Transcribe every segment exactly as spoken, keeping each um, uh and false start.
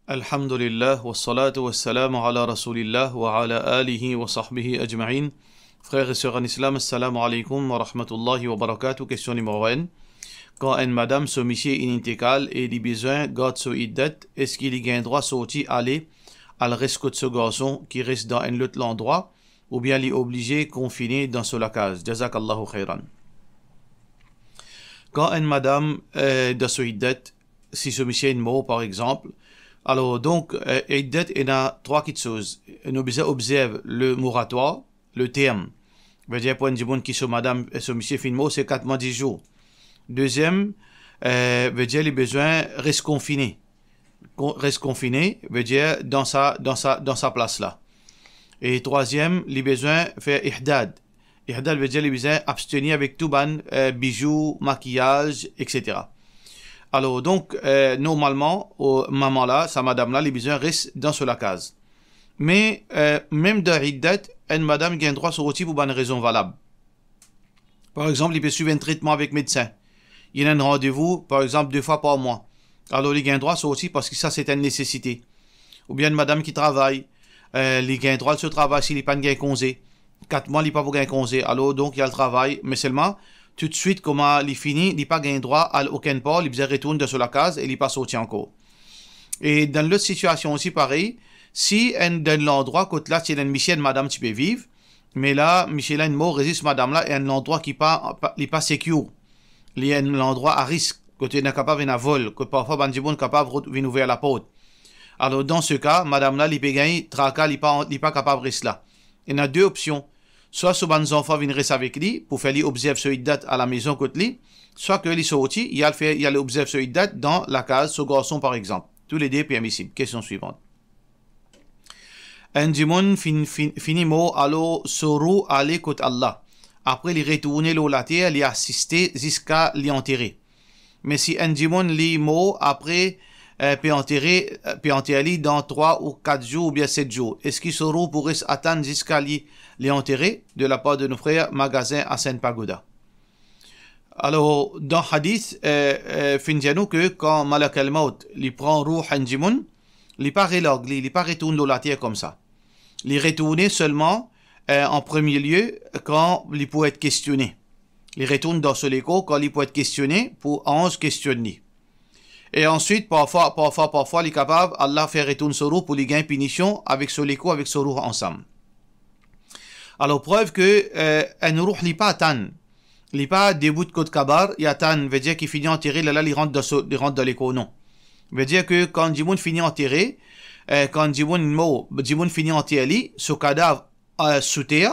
Alhamdulillah, wassalatu wassalamu ala Rasoulillah wa ala alihi wa sahbihi ajmain. Frer e ser an Islam, assalamu alaykoum wa rahmatullahi wa barakatuh. Kestion nimero enn. Kan enn madam so misie inn intikal e li bizin gard so iddat, eski li gagn drwa sorti ale, al res kot so garson ki res dan enn lot landrwa, oubien li oblize konfine dan so lakaz? Jazakallahu khairan. Kan enn madam, eh, dan so iddat, si so misie inn mor, par exanp, alor, donk, eh, iddat, ena trwa kiksoz. Nou bizin obzerv le moratwar, le term. Vedir pou enn dimoun ki so madam, eh, so misie finn mor, se kat mwa dis zour. Deziem, eh, vedir li bizin res konfine. Kon-, res konfine, vedir dan sa, dan sa, dan sa plas la. E trwaziem, li bizin fer ihdad. Ihdad vedir li bizin abstenir avek tou bann, eh, bizou, makiyaz, et cetera. Alor, donk, eh, normalman, o, mama la, sa madam la, li bizin res dan so lakaz. Me, eh, mem dan iddat, enn madam gagn drwa sorti pou bann rezon valab. Par exanp, li pe swiv enn tretman avek medsin. Li ena enn randevou, par exanp, de fwa par mwa. Alor, li gagn drwa sorti parski sa, se enn nesesite. Oubien enn madam ki travay, eh, li gagn drwa al so travay si li pa'nn gagn konze. Kat mwa, li pa pou gagn konze. Alor, donk, li al travay, me selman, toutswit, kouma li fini, li pa gagn drwa al okenn par, li bizin retourn dan so lakaz e li pa sorti ankor. E dan lot sitiasion osi parey, si enn, dan enn landrwa kot la ti ena enn misie, enn madam ti pe viv, me la, misie la inn mor, res zis madam la, e enn landrwa ki pa, pa, li pa secure. Li enn landrwa a risk, kot ena kapav ena vol, kot parfwa bann dimoun kapav rod-, vinn ouver laport. Alor, dan se ka, madam la, li pe gagn traka, li pa, li pa kapav res la. Ena de opsion. Swa so bann zanfan vinn res avek li pou fer li obzerv so iddat alamezon kot li, swa ke li sorti, li al fer, li al obzerv so iddat dan lakaz so garson, par exanp. Toulede permisib. Kestion swivan. Enn dimoun fin-, fin-, fini mor, alor so rou ale kot Allah. Apre li retourne lor later, li asiste ziska li antere. Me si enn dimoun li mor, apre, eh, pe antere, eh, pe anter li dan trwa ou kat zour oubien set zour, eski so rou pou res atann ziska li, li antere? De lapar de nou frer Magazin Hassan Pagoda. Alor, dan hadis, eh, eh, finn dir nou ke kan Malakal Mawt li pran rou enn dimoun, li pa relarg li, li pa retourn lor later koumsa. Li retourne selman, eh, an premie lie, kan li pou et kestione. Li retourn dan so lekor kan li pou et kestione, pou anz kestionn li. E answit, parfwa, parfwa, parfwa, li kapav, Allah fer retourn so rou pou li gagn pinision avek so lekor, avek so rou ansam. Alor, prev ke, eh, enn rou li pa atann, li pa debout kot kabar, li atann, vedir ki fini antere, lerla li rant dan so, li rant dan lekor, non. Vedir ke kan dimoun fini antere, eh, kan dimoun mor, dimoun fini anter li, so kadav, eh, sou ter,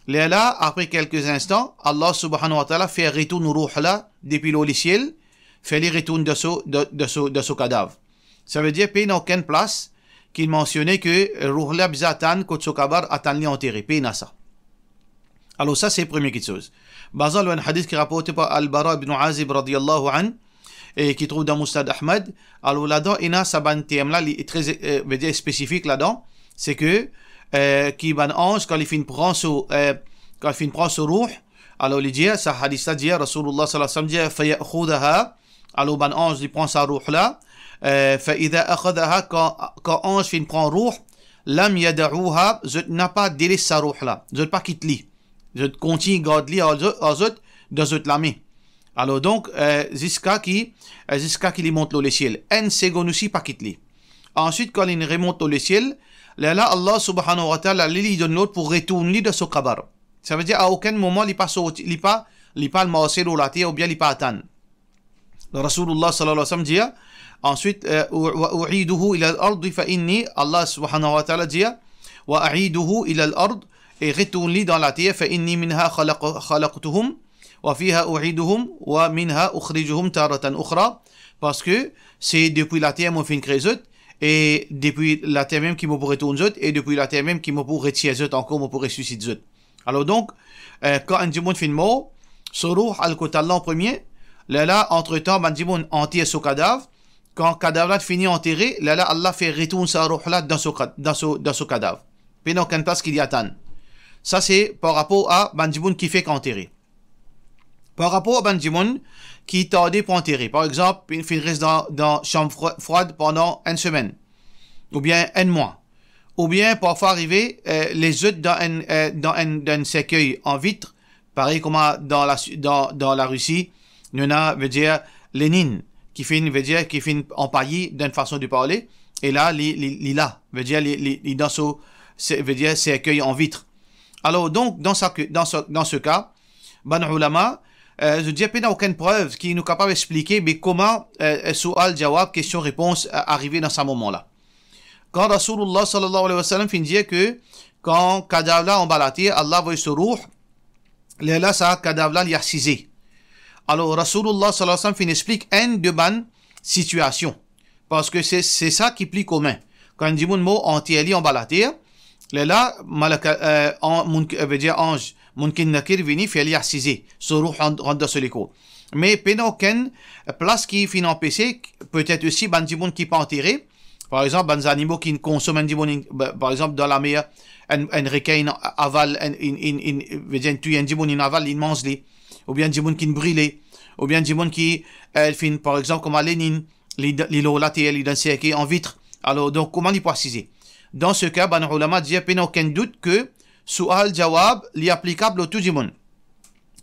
lerla, apre kelke zinstan, Allah Subhanahu wa Ta'ala fer retourn rou la depi lor lesiel, fer li retourn dan so, dan, dan so, dan so kadav. Savedir, pena okenn plas ki mansione ke rou la bizin atann kot so kabar, atann li antere, pena sa. Alor sa, se premie kiksoz. Bazan lor enn hadis ki raporte par Al-Bara ibn Azib radiyallahu anh, e ki trouv dan Musnad Ahmad. Alor ladan, ena sa bann term la, li tre, eh, vedir spesifik ladan, se ke, eh, ki bann anz, kan li finn pran so, eh, kan li finn pran so rou, alor li dir, sa hadis la dir, Rasoulillah sallallahu alayhi wa sallam dir, "Fa ya'khudhaha", alor bann anz li pran sa rou la, eh, "fa idha akhadhaha", kan, kan anz finn pran rou, "lam yada'uha", zot napa deles sa rou la, zot pa kit li. Zot kontign gard li ar zot, ar zot, dan zot lame. Alor donk, eh, ziska ki, eh, ziska ki li mont lor lesiel. Enn segonn osi pa kit li. Answit, kan li remont lor lesiel, lerla Allah Subhanahu wa Ta'ala, li, li donn lord pou retourn li dan so kabar. Savedir, a okenn moman, li pa sorti, li pa, li pa al marse lor later oubien li pa atann. Rasoulillah sallallahu alayhi wa sallam dir, answit, eh, "Wa, wa u'iduhu ila al-ardi fa inni", Allah Subhanahu wa Ta'ala dir, "Wa a'iduhu ila al-ard", e retourn li dan later, "fa inni minha khalaq-, khalaqtuhum, wa fiha u'iduhum, wa minha ukhrijuhum taratan ukhra", parski se depi later mo finn kree zot, e depi later mem ki mo pou retourn zot, e depi later mem ki mo pou retir zot ankor, mo pou resisit zot. Alor donk, eh, kan enn dimoun finn mor, so rou al kot Allah an premie, lerla, antretan, bann dimoun anter so kadav, kan kadav la fini antere, lerla Allah fer retourn sa rou la dan so kad-, dan so, dan so kadav. Pena okenn plas ki li atann. Sa se par rapor a bann dimoun ki fek antere. Par rapor a bann dimoun ki tarde pou antere, par exanp, finn, finn res dan, dan sanm fro-, frwad pandan enn semenn, oubien enn mwa. Oubien parfwa arive, eh, les zot dan enn, eh, dan enn, dan enn serkey an vit, parey kouma dan la, dan, dan Larisi, nou ena, vedir, Lenine, ki finn, vedir, ki finn anpayi, dan enn fason de parle, e la, li, li, li la, vedir, li, li, li dan so, se, vedir, serkey an vit. Alor, donk, dan sa ke, dan se, dan se ka, bann oulama, eh, zot dir pena okenn prev ki nou kapav explike, me kouma, eh, eh, soual jawab, kestion repons, eh, arive dan sa moman la. Kan Rasoulillah sallallahu alayhi wa sallam finn dir ke kan kadav la anba later, Allah avoy so rouh, lerla sa kadav la li asize. Alor, Rasoulillah sallallahu alayhi wa sallam finn explik enn de bann sitiasion. Parski se, se sa ki pli komin. Kan enn dimoun mor, anter li anba later, lerla, malaka, eh, an, moun, eh, vedir anz, Munkar Nakir vini, fer li asize, so rouh rant, rant dan so lekor. Me pena okenn plas ki finn anpese, petet osi bann dimoun ki pa antere, par exanp, bann zanimo ki konsom enn dimoun, in, ba, par exanp, dan lamer, enn, enn rekin inn aval, enn, inn, inn, inn, vedir inn touy enn dimoun, inn aval, inn manz li, oubien dimoun ki inn brile, oubien dimoun ki, eh, finn, par exanp, kouma Lenine, li, li lor later, li dan serkey an vit. Alor, donk, kouma li pou asize? Dan se ka, bann oulama dir, pena okenn dout ke soual jawab, li aplikab lor tou dimoun.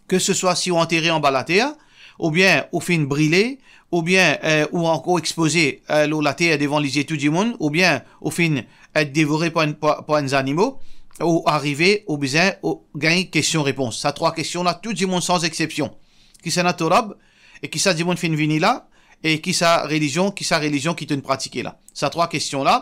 Ke se swa si ou antere anba later, oubien ou finn brile, oubien, eh, ou ankor expoze, eh, lor later devan lizie tou dimoun, oubien ou finn et devore par enn, par, par enn zanimo, ou arive, ou bizin, ou gagn kestion repons. Sa trwa kestion la, tou dimoun san exsepsion. Kisannla to Rab, e kisa dimoun finn vini la, e kisa relizion, kisa relizion ki to'nn pratike la. Sa trwa kestion la,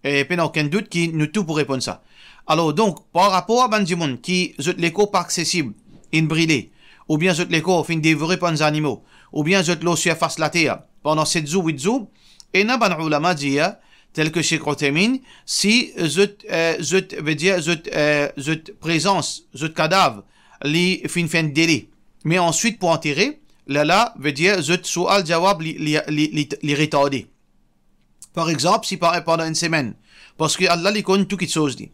e pena okenn dout ki nou tou pou reponn sa. Alor, donk, par rapor a bann dimoun ki zot lekor pa aksesib, inn brile, oubien zot lekor finn devore par bann zanimo, oubien zot lor sirfas later pandan set zour, wit zour, ena bann oulama dir, tel ke Sheikh Uthaymin, si zot, eh, zot, vedir, zot, eh, zot prezans, zot kadav, li finn fer enn dele, me answit pou antere, lerla, vedir, zot soual jawab, li, li, li, li, li retarde. Par exanp, si pa, pandan enn semenn, parski Allah li konn tou kitsoz li.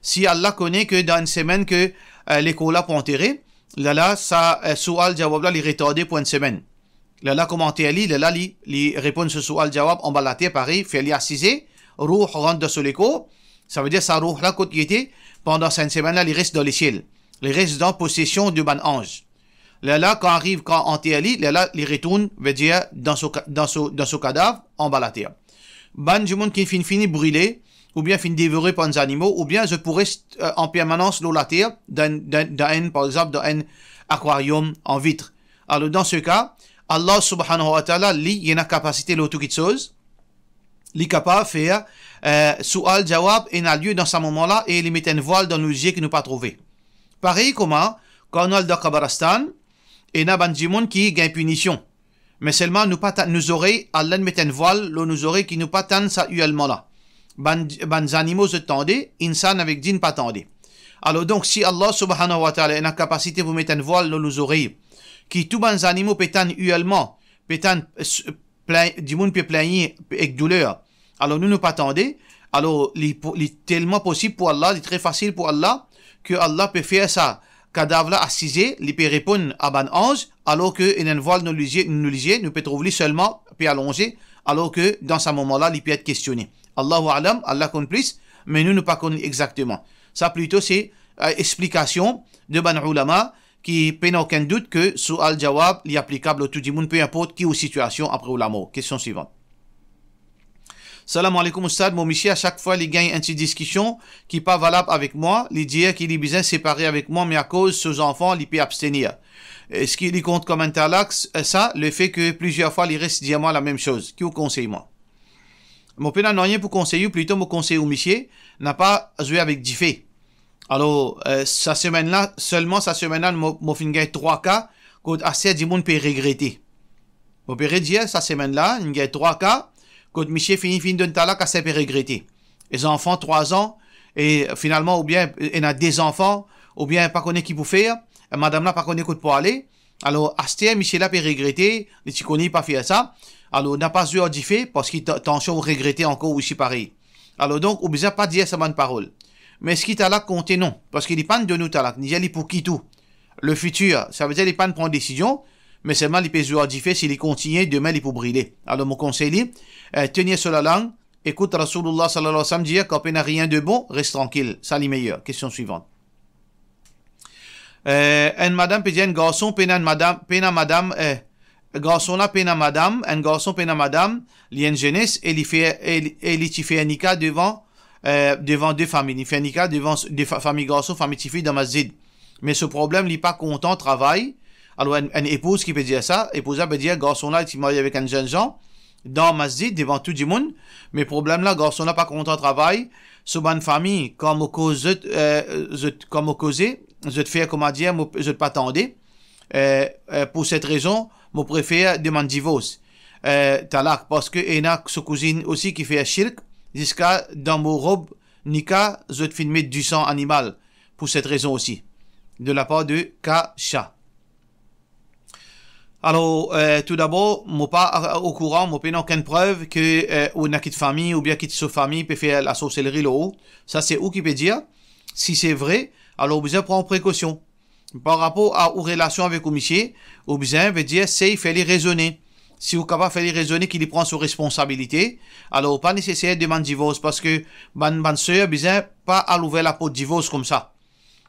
Si Allah kone ke dan enn semenn ke, eh, lekor la pou antere, lerla sa, eh, soual jawab la, li retarde pou enn semenn. Lerla kouma anter li, lerla li, li reponn so soual jawab anba later, parey, fer li asize, rouh rant dan so lekor, savedir sa rouh la kot li ete, pandan sa enn semenn la, li res dan lesiel. Li res dan posesion de bann anz. Lerla, kan ariv, kan anter li, lerla, li retourn, vedir, dan so ka-, dan so, dan so kadav, anba later. Bann dimoun ki finn fini brile, oubien finn devore par bann zanimo, oubien zot pou res, eh, an permanans lor later, dan, dan, dan enn, par exanp, dan enn akwariom an vit. Alor, dan se ka, Allah subhanahu wa ta'ala, li, li ena kapasite lor tou kitsoz, li kapav fer, eh, soual jawab ena lie dan sa moman la e li met enn vwal dan nou zie ki nou pa trouve. Parey kouma, kan nou al dan kabaristan, ena bann dimoun ki gagn pinision. Me selman nou pa ta-, nou zorey, Allah met enn vwal lor nou zorey ki nou pa tann sa irlman la. Bann, bann zanimo zot tande, insan avek djinn pa tande. Alor donk, si Allah subhanahu wa ta'ala ena kapasite pou met enn vwal lor nou zorey, ki tou bann zanimo pe tann irlman, pe tann, eh, s-, plin-, dimoun pe pligne ek douler. Alor nou, nou pa tande. Alor li pou, li telman posib pou Allah, li tre fasil pou Allah, ke Allah pe fer sa kadav la asize, li pe reponn a bann anz, alor ke ena enn vwal nou lizie, nou lizie, nou pe trouv li selman pe alonze, alor ke dan sa moman la, li pe et kestione. Allahu a'lam, Allah konn plis, me nou, nou pa konn li exakteman. Sa plito se, eh, explikasion de bann oulama, ki pena okenn dout ke soual jawab, li aplikab lor tou dimoun, pe inport ki ou sitiasion apre ou lamor. Kestion swivan. Salam aleykoum, Oustad. Mo misie, a sak fwa li gagn enn ti diskision ki pa valab avek mwa, li dir ki li bizin separe avek mwa, me akoz so zanfan, li pe abstenir. Eski li kont kouma enn talak, s-, sa, lefe ke plizier fwa li res dir mwa lamem soz? Ki ou konsey mwa? Mo pena nanye pou konsey ou, plito mo konsey ou, misie, napa zwe avek dife. Alor, eh, sa semenn la, selman sa semenn la, mo, mo finn gagn trwa ka kot aster dimoun pe regrete. Mo pe redir, sa semenn la, inn gagn trwa ka kot misie fini, fini donn talak, aster pe regrete. E zanfan trwa zan, e finalman, oubien ena de zanfan, oubien pa kone ki pou fer, madam la pa kone kot pou ale. Alor, aster misie la pe regrete, li ti kone li pa fer sa. Alor, napa zwe ar dife, parski ta-, tansion ou regrete ankor osi parey. Alor donk, ou bizin pa dir sa bann parol. Me eski talak konte? Non, parski li pa'nn donn ou talak, li dir li pou kit ou. Le fitir, savedir li pa'nn pran desizion, me selman li pe zwe ar dife, si li kontigne, demin li pou brile. Alor mo konsey li, eh, tenir so lalang, Écoute Rasoulullah sallallahu alayhi wa sallam dire, quand pena rien de bon, reste tranquille. Sa li meyer. Question suivante. Eh, enn madam pe dir enn garson pena enn madam, pena madam, eh, garson la pena madam, enn garson pena madam, li enn zenes e li fer, e li, e li ti fer nika devan, eh, devan de fami. Li fer nika devan de fa-, fami garson, fami tifi dan masjid. Me so problem, li pa kontan travay. Alor, enn, enn epouz ki pe dir sa, epouz la pe dir, garson la, li ti marye avek enn zenn zan, dan masjid, devan tou dimoun. Me problem la, garson la pa kontan travay, so bann fami, kan mo koz zot, eh, zot, kan mo koze, zot fer koumadir, mo, zot pa tande. Eh, eh, pou set rezon, mo prefer demann divors. Eh, talak, parski ena so kouzinn osi ki fer shirk, ziska dan mo rob nika, zot finn met disan animal. Pou set rezon osi. De la par de Kasha. Alor, eh, toudabor, mo pa, eh, okouran, mo pena okenn prev ke, eh, ou ena kit fami oubien kit so fami pe fer lasorselri lor ou. Sa se ou ki pe dir. Si se vre, alor ou bizin pran prekosion. Par rapor a ou relasion avek ou misie, ou bizin, vedir, sey fer li rezone. Si ou kapav fer li rezone, ki li pran so responsabilite, alor pa neseser demann divors, parski bann, bann ser bizin pa al ouver laport divors koumsa.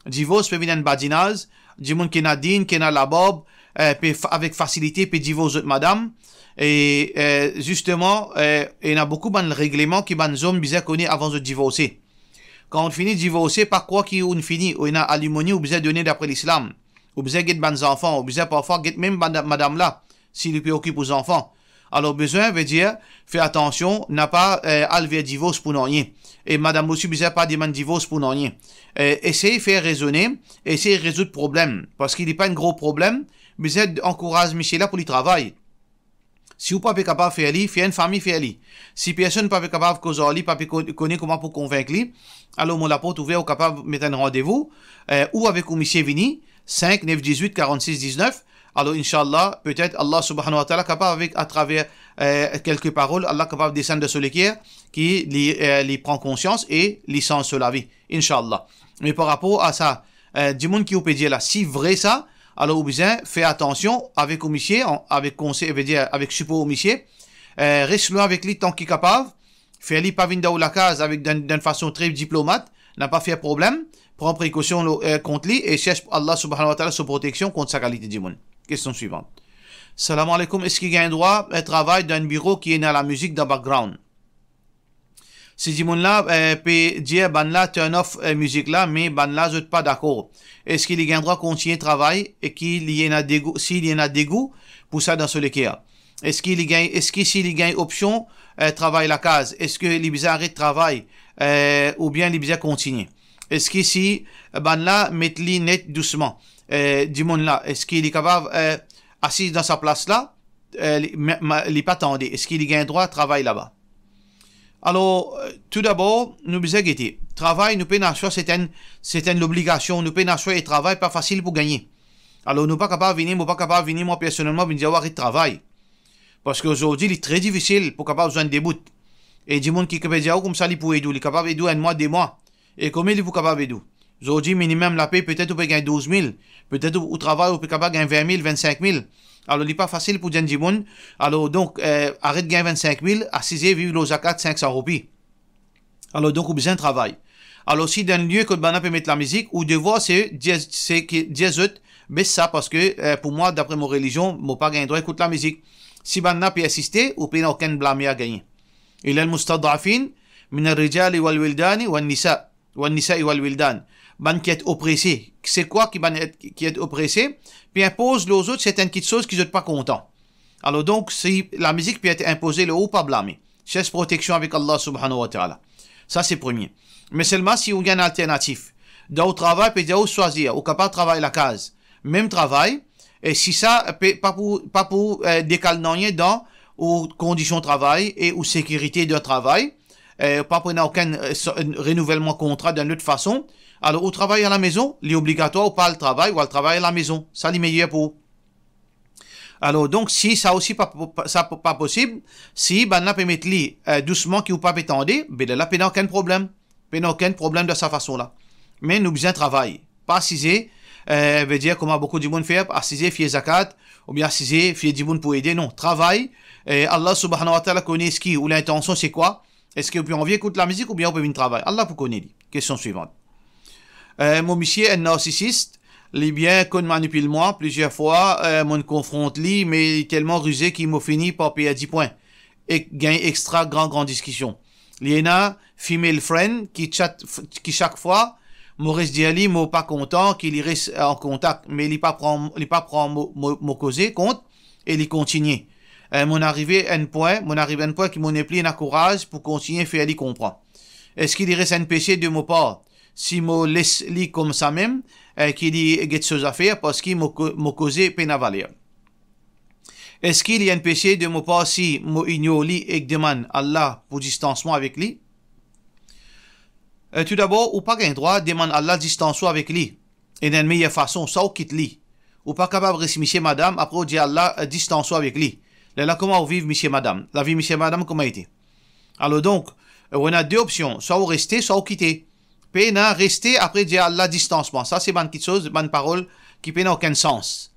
Divors pe vinn enn badinaz, dimoun ki ena din, ki ena labarb, eh, pe fa-, avek fasilite pe divors zot madam. E, eh, zisteman, eh, ena boukou bann regleman ki bann zom bizin kone avan zot divorse. Kan ou fini divorse, pa krwar ki ou fini, ou ena alimoni ou bizin done dapre Lislam. Ou bizin get bann zanfan, ou bizin parfwa get mem bann madam la, si li pe okip ou zanfan. Alor bizin, vedir, fer atansion, napa, eh, al ver divors pou nanye. E madam osi bizin pa demann divors pou nanye. Eh, esey fer rezone, esey rezoud problem, parski li pa enn gro problem, bizin ankouraz misie la pou li travay. Si ou pa pe kapav fer li, fer enn fami fer li. Si personn pa pe kapav koz ar li, pa pe ko-, kone kouma pou konvink li, alor mo laport ouver, ou kapav met enn randevou, eh, ou avek ou misie vini, sink nef dizwit karannsis diznef. Alor, inshallah, petet Allah subhanahu wa ta'ala kapav avek, atraver, eh, kelke parol, Allah kapav desann dan so leker, ki li, eh, li pran konsians e li sanz so lavi. Inshallah. Me par rapor a sa, eh, dimoun ki ou pe dir la, si vre sa, alor ou bizin fer atansion avek ou misie, an-, avek konsey, vedir avek sipor ou misie, eh, res lwin avek li tan ki kapav, fer li pa vinn dan ou lakaz avek, dan, dan fason tre diplomat, napa fer problem, pran prekosion lo-, eh, kont li e sers Allah subhanahu wa ta'ala so proteksion kont sa kalite dimoun. Kestion swivant. Salam aleykoum, eski gagn drwa, eh, travay dan enn biro ki ena lamizik dan background? Si dimoun la, eh, pe dir bann la turn off, eh, mizik la, me bann la zot pa dakor, eski li gagn drwa kontigne travay e ki li ena degou, si li ena degou pou sa dan so leker? Eski li gagn, eski si li gagn opsion, eh, travay lakaz, eski li bizin aret travay, eh, oubien li bizin kontigne? Eski si bann la met li net dousman, eh, dimoun la, eski li kapav, eh, asiz dan sa plas la, eh, li, ma, ma, li pa tande, eski li gagn drwa travay laba? Alor, eh, toudabor, nou bizin gete. Travay, nou pena swa, se enn, se enn lobligasion, nou pena swa e travay pa fasil pou gagne. Alor, nou pa kapav vini, mo pa kapav vini, mwa personelman, vinn dir ou aret travay. Parski azordi, li tre difisil pou kapav zwenn de bout. E dimoun ki pe dir ou koumsa li pou ed ou, li kapav ed ou enn mwa, de mwa. E komie li pou kapav ed ou? Zordi, minimem lapey, petet ou pe gagn douz mil, petet ou, ou travay, ou pe kapav gagn vin mil, vinn-sink mil. Alor, li pa fasil pou dir enn dimoun, alor, donk, eh, aret gagn vinn-sink mil, asize viv lor zakat sink san roupi. Alor, donk, ou bizin travay. Alor, si dan enn lie kot bann la pe met lamizik, ou devwar se dir, se ki, dir zot, bes sa, parski, eh, pou mwa, dapre mo relizion, mo pa gagn drwa ekout lamizik. Si bann la pe insiste, ou pena okenn blame a gagne. Illa al-mustad'afin min ar-rijali wal-wildani wan-nisa, wan-nisa'i wal-wildan. Bann ki et oprese. Se kwa ki bann et, ki et oprese? Pe inpoz lor zot sertenn kitsoz ki zot pa kontan. Alor donk, si lamizik pe et inpoze lor ou, pa blame. Sers proteksion avek Allah subhanahu wa ta'ala. Sa se premie. Me selman si ou gagn alternatif. Dan ou travay, pe dir ou swazir, ou kapav travay lakaz. Mem travay, e si sa pe, pa pou, pa pou, eh, dekal nanye dan ou kondision travay e ou sekirite dan travay, eh, pa pou ena okenn, eh, so-, eh, renouvelman kontra dan lot fason, alor ou travay a lamezon, li obligatwar ou pa al travay, ou al travay a lamezon. Sa li meyer pou ou. Alor, donk, si sa osi pa, pa, sa pa, pa posib, si bann la pe met li, eh, dousman ki ou pa pe tande, be lerla pena okenn problem. Pena okenn problem dan sa fason la. Me nou bizin travay. Pa asize, eh, vedir kouma boukou dimoun fer, asize fie zakat, oubien asize fie dimoun pou ede, non. Travay, eh, Allah subhanahu wa ta'ala kone eski ou lintansion se kwa, Eski ou pe anvi ekout lamizik oubien ou pe vinn travay? Allah pou kone li. Kestion swivan. Eh, mo misie enn narsisis, li bien konn manipil mwa. Plizier fwa, eh, mo'nn konfront li, me li telman rize ki mo fini par perdi pwin ek gagn extra gran, gran diskision. Li ena female friend ki chat, ki sak fwa mo res dir li mo pa kontan ki li res an kontak, me li pa pran, li pa pran mo, mo, mo koze kont e li kontigne. Eh, mo'nn arive enn pwin, mo'nn arive enn pwin ki mo nepli ena kouraz pou kontigne fer li konpran. Eski li res enn pese de mo par si mo les li koumsa mem, eh, ki li get so zafer, parski mo ko-, mo koze pena valer? Eski li enn pese de mo par si mo ignor li ek demann Allah pou distans mwa avek li? Eh, toudabor, ou pa gagn drwa demann Allah distans ou avek li. Ena enn meyer fason, swa ou kit li. Ou pa kapav res misie madam, apre ou dir Allah, eh, distans ou avek li. Lerla kouma ou viv misie madam? Lavi misie madam kouma ete? Alor donk, eh, ou ena de opsion, swa ou reste, swa ou kite. Pena reste apre dir Allah distans mwa. Sa se bann kiksoz, bann parol ki pena okenn sans.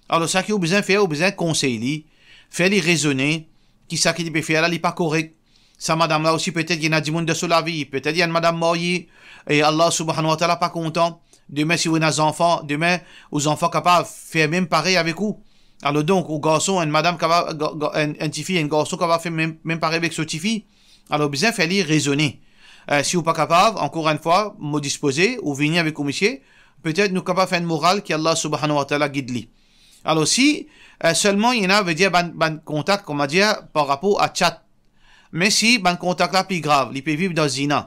Alor sa ki ou bizin fer, ou bizin konsey li, fer li rezone, ki sa ki li pe fer la, li pa korek. Sa madam la osi, petet ena dimoun dan so lavi, petet li enn madam marye, e Allah subhanahu wa ta'ala pa kontan. Demin si ou ena zanfan, demin ou zanfan kapav fer mem parey avek ou. Alor donk, ou garson, enn madam kapav, ga-, ga-, enn, enn tifi, enn garson kapav fer mem, mem parey avek so tifi. Alor bizin fer li rezone. Eh, si ou pa kapav, ankor enn fwa, mo dispoze, ou vini avek ou misie, petet nou kapav fer enn moral ki Allah subhanahu wa ta'ala gid li. Alor si, eh, selman ena, vedir bann, bann kontak, kouma dir, par rapor a chat. Me si bann kontak la pli grav, li pe viv dan zina,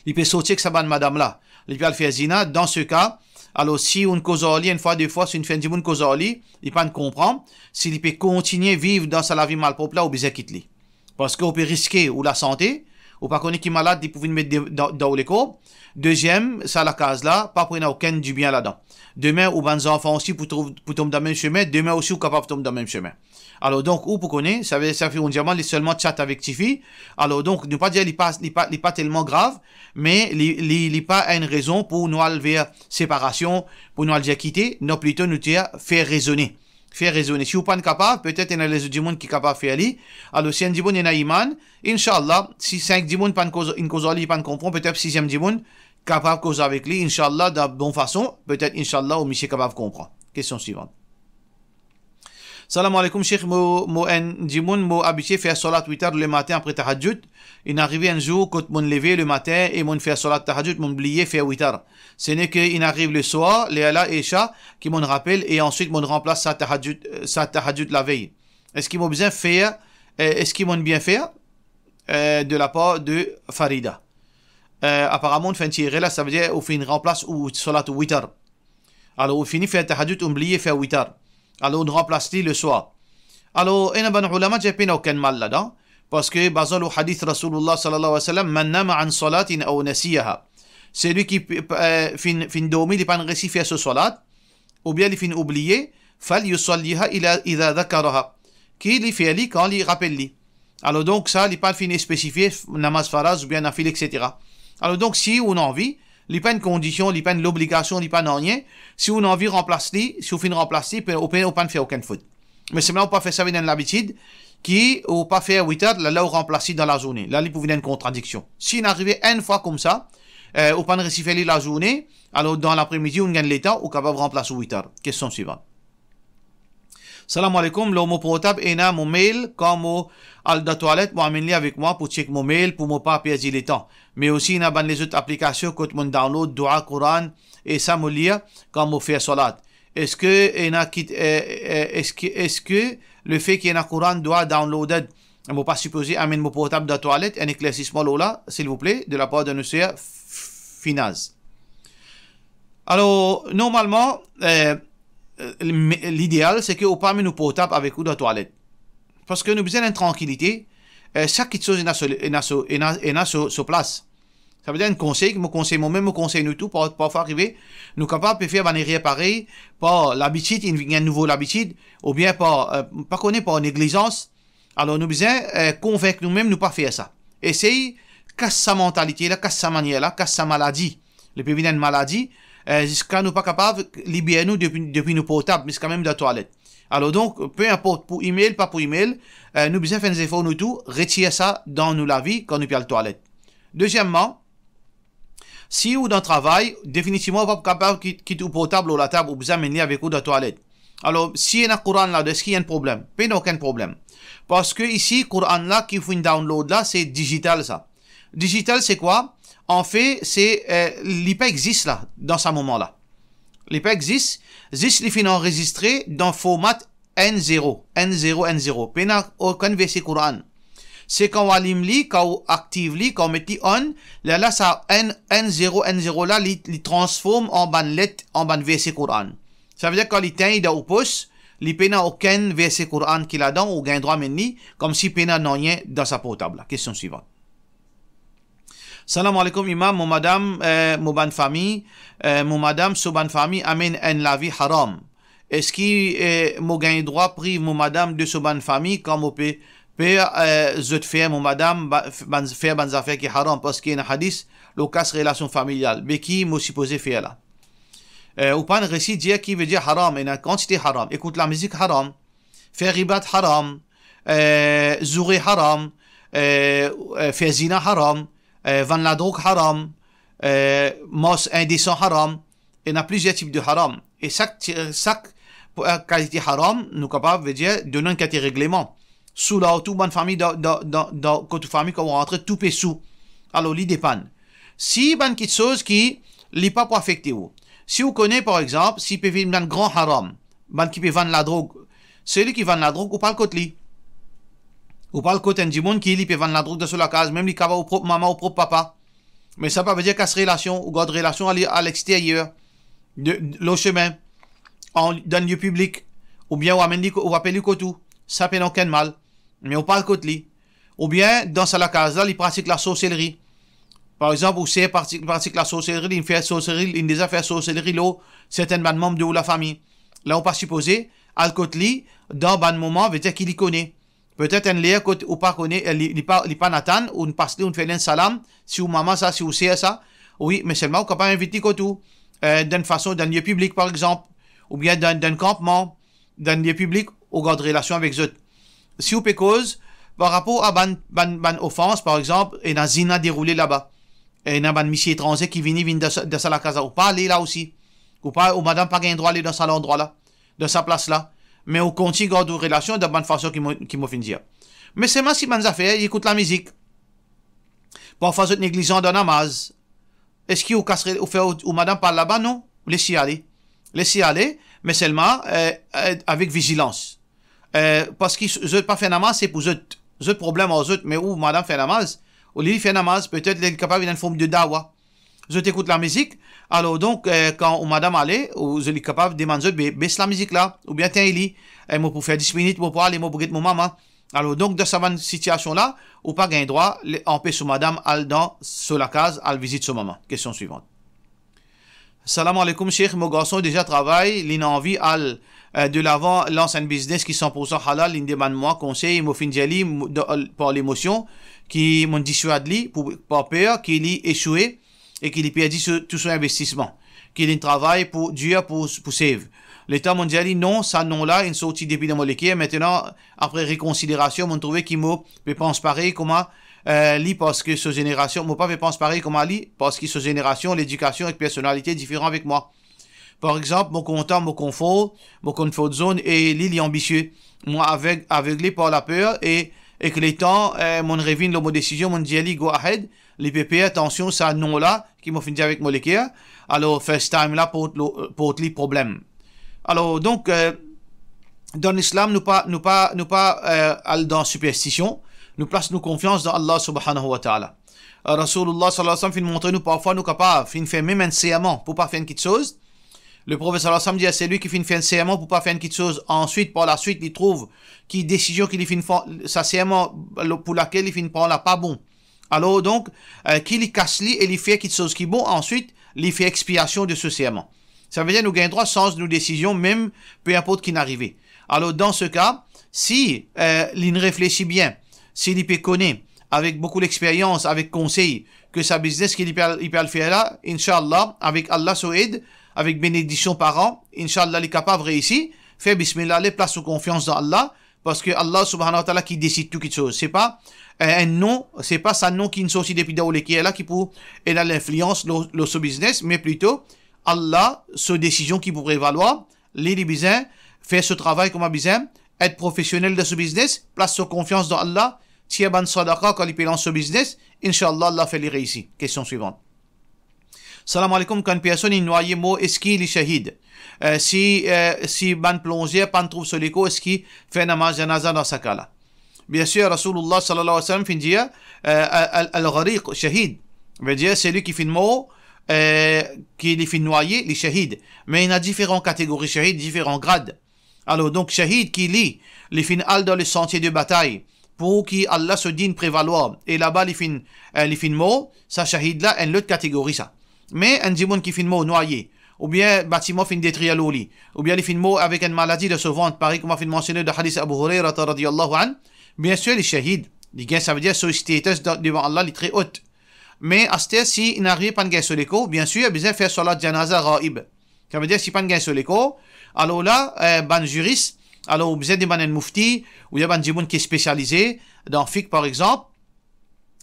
li pe sorti ek sa bann madam la, li pe al fer zina, dan se ka, alor si ou'nn koz ar li enn fwa, de fwa, si ou'nn fer enn dimoun koz ar li, li pa'nn konpran, si li pe kontigne viv dan sa lavi malprop la, ou bizin kit li. Parski ou pe riske ou lasante, ou pa kone ki malad li pou vinn met de-, dan, dan ou lekor. Deziem, sa lakaz la, pa pou ena okenn dibien ladan. Demin, ou bann zanfan osi pou trouv, pou tom dan mem semin, demin osi ou kapav tom dan mem semin. Alor donk, ou pou kone, savedir sa fi, on diaman, li selman chat avek tifi. Alor donk, nou pa dir li pa, li pa, li pa telman grav, me li, li, li pa enn rezon pou nou al ver separasion, pou nou al dir kite, non, plito nou dir fer rezone. Fer rezone. Si ou pa'nn kapav, petet ena lezot dimoun ki kapav fer li. Alor, si enn dimoun ena iman, inshallah, si sink dimoun pa'nn koz, inn koz ar li, li pa'nn konpran, petet siziem dimoun kapav koz avek li, inshallah, dan bon fason, petet, inshallah, ou misie kapav konpran. Kestion swivan. Salam aleykoum, Sheikh, mo, mo enn dimoun, mo abitie fer salat witar lematin apre tahajjud. Inn arive enn zour kot mo'nn leve lematin e mo'nn fer salat tahajjud, mo'nn bliye fer witar. Sene ke inn ariv leswar, lerla Esha, ki mo'nn rapel, e answit mo'nn ranplas sa tahajjud, sa tahajjud lavey. Eski mo bizin fer, eh, eski mo'nn bien fer, eh, de lapar de Farida? Eh, aparaman, ou finn tire la, savedir ou finn ranplas ou salat witar. Alor, ou fini fer tahajjud, ou bliye fer witar. Alor, ou ranplas li leswar. Alor, ena bann oulama dir pena okenn mal ladan, parski bazan lor hadith Rasoulillah sallallahu alayhi wa sallam, "Man nama an salatin aw nasiyaha." Selwi ki, eh, finn, finn dormi, li pa'nn resi fer so salat, oubien li finn oubliye, "falyusalliha ila, idha dhakaraha." Ki li fer li kan li rapel li. Alor donk sa, li pa finn spesifie f-, namaz faraz oubien nafil, et cetera. Alor donk, si ou anvi, li pa enn kondision, li pa enn lobligasion, li pa nanye. Si ou anvi ranplas li, si ou finn ranplas li, pe-, ou pe-, ou pa'nn fer okenn fot. Me selman ou pa fer sa vinn enn labitid, ki ou pa fer witar, la, la ou ranplas li dan lazourne. La, li pou vinn enn kontradiksion. Si inn arive enn fwa koumsa, eh, ou pa'nn resi fer li lazourne, alor dan lapremidi, ou gagn letan, ou kapav ranplas ou witar. Kestion swivan. Salam aleykoum, lor mo portab ena mo mail, kan mo al dan twalet, mo amenn li avek mwa pou check mo mail, pou mo pa perdi letan. Me osi ena bann lezot aplikasion kot mo'nn download Dua Quran, e sa mo lir kan mo fer salat. Eski ena ki, eh, eh, eski, eski lefe ki ena Quran Dua downloaded, mo pa sipoze amenn mo portab dan twalet? Enn eklersisman lor la, silvouple, de lapar de nou ser F-, Finaz. Alor, normalman, eh, eh, li-, lideal, se ke ou pa amenn ou portab avek ou dan twalet. Parski nou bizin enn trankilite, eh, sak kiksoz ena so, ena so, ena, ena so, so plas. Savedir enn konsey, mo konsey momem, mo konsey nou tou, par-, parfwa arive, nou kapav pe fer bann erer parey, par labitid, inn vinn enn nouvo labitid, oubien par, eh, pa kone, par neglizans, Alor nou bizin, eh, konvink noumem nou pa fer sa. Esey kas sa mantalite la, kas sa manier la, kas sa maladi. Li pe vinn enn maladi, eh, ziska nou pa kapav liber nou depi, depi nou portab, ziska mem dan twalet. Alor donk, pe inport pou email, pa pou email, eh, nou bizin fer enn zefor nou tou, retir sa dan nou lavi kan nou pe al twalet. Dezieman, si ou dan travay, definitivman ou pa kapav kit, kit ou portab lor latab, ou bizin amenn li avek ou dan twalet. Alor, si ena Koran la, eski ena problem? Pena okenn problem. Parski isi, Koran la ki finn download la, se digital sa. Digital se kwa? Anfet, se, eh, li pa exist la, dan sa moman la. Li pa exist, zis li finn anrezistre dan format N zero, N zero, N zero. Pena okenn verse Koran. Se kan ou alim li, kan ou aktiv li, kan ou met li on, lerla sa N, N zero, N zero la, li, li transform an bann let, an bann verse Koran. Savedir kan li tegn dan ou pos, li pena okenn verse Koran ki ladan, ou gagn drwa amenn li, koumsi pena nanye dan sa portab la. Kestion swivan. Salam aleykoum, Imam. Mo madam, eh, mo bann fami, eh, mo madam, so bann fami amenn enn lavi haram. Eski, eh, mo gagn drwa priv mo madam de so bann fami kan mo pe per, eh, zot fer mo madam ba-, f-, bann, fer bann zafer ki haram, parski ena hadis lor kas relasion familial? Be ki mo sipoze fer la? Eh, ou pa'nn resi dir ki vedir haram, ena kantite haram. Ekout lamizik haram, fer riba haram, eh, zoure haram, eh, eh, fer zina haram, eh, vann ladrog haram, eh, mars indesan haram. Ena plizier tip de haram. E sak ti-, sak, eh, kalite haram, nou kapav, vedir, donn enn kalite regleman. Sou lartou bann fami dan, dan, dan, dan, kot ou fami, kan ou rantre, tou pe sou. Alor, li depann. Si bann kiksoz ki li pa pou afekte ou. Si ou kone, par exanp, si pe vinn bann gran haram, bann ki pe vann ladrog, seli ki vann ladrog, ou pa al kot li. Ou pa al kot enn dimoun ki li pe vann ladrog dan so lakaz, mem li kapav ou prop mama, ou prop papa. Me sa pa vedir kas relasion, ou gard relasion ale, aleksteryer, de, de, lor sime, an, dan lie piblik, oubien ou amenn li ko-, ou apel li kot ou. Sa pena okenn mal. Me ou pa al kot li. Oubien, dan sa lakaz la, li pratik lasorselri. Par exanp, ou ser pratik, pratik lasorselri, li fer sorselri, li deza fer sorselri lor sertenn bann manm de ou lafami. La, ou pa sipoze al kot li dan bann moman, vedir ki li kone. Petet enn ler kot ou pa kone, eh, li, li pa, li pa'nn atann, ou'nn pas li, ou'nn fer li enn salam, si ou mama sa, si ou ser sa, wi, me selman ou kapav invit li kot ou, eh, dan enn fason, dan lie piblik, par exanp, oubien dan, dan enn kanpman, dan lie piblik, ou gard relasion avek zot. Si ou pe koz par rapor a bann, bann, bann ofans, par exanp, ena zina deroule laba, ena bann misie etranze ki vini, vinn dan sa, dan sa lakaz la, ou pa ale la osi. Ou pa, ou madam pa gagn drwa ale dan sa landrwa la, dan sa plas la, me ou kontign gard ou relasion dan bann fason ki mo, ki mo finn dir. Me selman si bann zafer, li ekout lamizik, parfwa zot neglizan dan namaz, eski ou kas re-, ou fer ou, ou madam pa al laba? Non, les li ale. Les li ale, me selman, eh, eh, avek vizilans. Eh, parski s-, zot pa fer namaz, se pou zot. Zot problem ar zot, me ou madam fer namaz, olie li fer namaz, petet li kapav ena enn form de dawa. Zot ekout lamizik, alor donk, eh, kan ou madam ale, ou zot, li kapav demann zot, be-, bes lamizik la, oubien tegn li, eh, mo pou fer dis minit, mo pou ale, mo pou get mo mama. Alor donk, dan sa bann sitiasion la, ou pa gagn drwa le-, anpes ou madam al dan so lakaz, al vizit so mama. Kestion swivan. Salam aleykoum, Sheikh. Mo garson deza travay, li'nn anvi al, eh, de lavan, lans enn biznes ki san poursan halal, li'nn demann mwa konsey, mo finn dir li, mo, dan, par lemosion, ki mo'nn diswad li, pou, par per ki li esoue, e ki li perdi so, tou so investisman, ki li'nn travay pou, dir pou, pou save. Letan mo'nn dir li non, sa non la inn sorti depi dan mo leker. Aster, apre rekonsiderasion, mo'nn trouve ki mo pe pans parey kouma, eh, li, parski so zenerasion, mo pa pe pans parey kouma li, parski so zenerasion, ledikasion ek personalite diferan avek mwa. Par exanp, mo kontan mo konfor, mo comfort zone, e li, li anbisie. Mwa aveg, avegle par laper, e, ek letan, eh, mo'nn revinn lor mo desizion, mo'nn dir li go ahead, li pe per, atansion, sa non la, ki mo finn dir avek mo leker, alor first time la port lo-, port li problem. Alor, donk, eh, dan Lislam, nou pa, nou pa, nou pa, eh, al dan siperstision, nou plas nou konfians dan Allah subhanahu wa ta'ala. Eh, Rasoulullah sallallahu alayhi wa sallam finn montre nou parfwa nou kapav finn fer mem enn serman pou pa fer enn kiksoz. Le Profet sallallahu alayhi wa sallam dir, selwi ki finn fer enn serman pou pa fer enn kiksoz, answit, par laswit, li trouv ki desizion ki li finn fer, sa serman lo-, pou lakel li finn pran la pa bon. Alor donk, eh, ki li kas li e li fer kiksoz ki bon, answit, li fer expiasion de so serman. Savedir nou gagn drwa sanz nou desizion, mem pe inport ki inn arive. Alor, dan se ka, si, eh, li'nn reflesi bien, si li pe kone, avek boukou lexperyans, avek konsey, ke sa biznes ki li pe al, li pe al fer la, inshallah, avek Allah so ed, avek benediksion paran, inshallah, li kapav reisi, fer bismillah, ale plas ou konfians dan Allah, parski Allah subhanahu wa ta'ala ki desid tou kitsoz. Se pa, eh, enn non, se pa sa non ki inn sorti depi dan ou leker la ki pou ena linflians lor, lor so biznes, me plito Allah so desizion ki pou prevalwar, li, li bizin fer so travay kouma bizin, et profesionel dan so biznes, plas so konfians dan Allah, tir bann sadaka kan li pe lans so biznes, inshallah, Allah fer li reisi. Kestion swivant. Salam alaikum, kan enn personn inn nwaye mor, eski li shahid? Eh, si, eh, si bann plonzer pa'nn trouv so lekor, eski fer namaz janaza dan sa ka la? Biensir, Rasoulullah sallallahu alayhi wa sallam finn dir, eh, al, al, al-ghariq shahid. Vedir, selwi ki finn mor, eh, ki li finn nwaye, li shahid. Me ena diferan kategori shahid, diferan grad. Alor, donk, shahid ki li, li finn al dan le santie de batay, pou ki Allah so din prevalwar, e laba li finn, eh, li finn mor, sa shahid la, enn lot kategori sa. Me enn dimoun ki finn mor nwaye, oubien batiman finn detrir lor li, oubien li finn mor avek enn maladi dan so vant, parey kouma finn mansione dan hadis Abu Hurairah radiyallahu anhu, biensir li shahid, li gagn, savedir so status dan, devan Allah li tre ot. Me aster si inn arive pa'nn gagn so lekor, biensir, bizin fer salat janaza ghaib. Savedir, si pa'nn gagn so lekor, alor la, eh, bann ziris, alor ou bizin demann enn mufti, oubien bann dimoun ki spesialize dan fiqh, par exanp,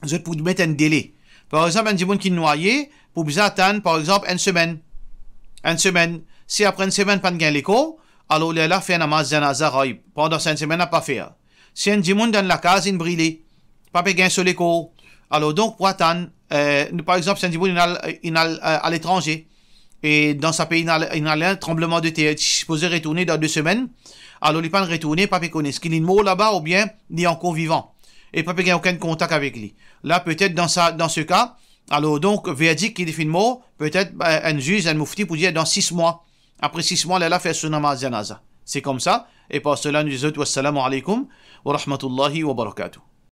zot pou met enn dele. Par exanp, enn dimoun ki nwaye, pou bizin atann, par exanp, enn semenn. Enn semenn. Si apre enn semenn pa'nn gagn lekor, alor lerla fer namaz janaza ghaib. Pandan sa enn semenn la pa fer. Si enn dimoun dan lakaz inn brile, pa pe gagn so lekor, alor donk pou atann, eh, par exanp, si enn dimoun inn al, inn al, eh, aletranze, e dan sa pei inn al, inn al enn tranbleman de ter, li sipoze retourne dan de semenn, alor li pa'nn retourne, pa pe kone eski li mor laba oubien li ankor vivan, e pa pe gagn okenn kontak avek li. La, petet dan sa, dan se ka, alor donk, verdik ki li finn mor, petet, eh, enn ziz, enn mufti pou dir dan sis mwa. Apre sis mwa, lerla fer so namaz janaza. Se koumsa, e par sela nou dir zot, wassalamu alaikum wa rahmatullahi wa barakatuh.